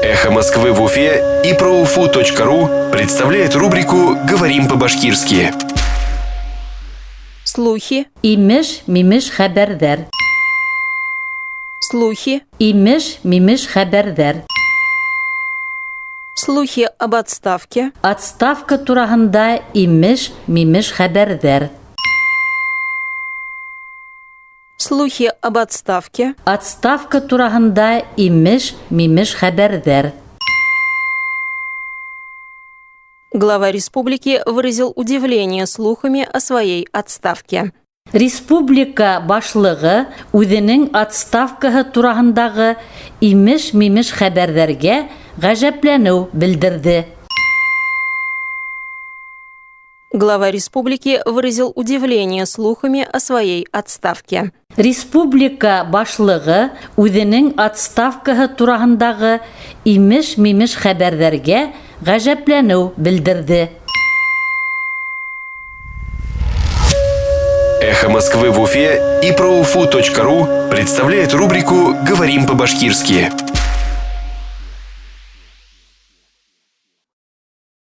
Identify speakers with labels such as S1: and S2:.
S1: Эхо Москвы в Уфе и проуфу.ру представляет рубрику «Говорим по-башкирски».
S2: Слухи.
S3: Имеш-мимеш хәбәрҙәр.
S2: Слухи.
S3: Имеш-мимеш хәбәрҙәр.
S2: Слухи об отставке.
S3: Отставка тураһында имеш-мимеш хәбәрҙәр.
S2: Слухи об отставке.
S3: Отставка тураһында имеш-мимеш хәбәрҙәр.
S2: Глава республики выразил удивление слухами о своей отставке.
S3: Республика башлығы үҙенең отставкаһы тураһындағы имеш-мимеш хәбәрҙәргә ғәжәпләнеү белдерҙе.
S2: Глава республики выразил удивление слухами о своей отставке.
S3: Республика башлығы үҙенең отставкаһы тураһындағы имеш-мимеш хәбәрҙәргә ғәжәпләнеү белдерҙе.
S1: Эхо Москвы в Уфе и проуфу.ру представляет рубрику «Говорим по-башкирски».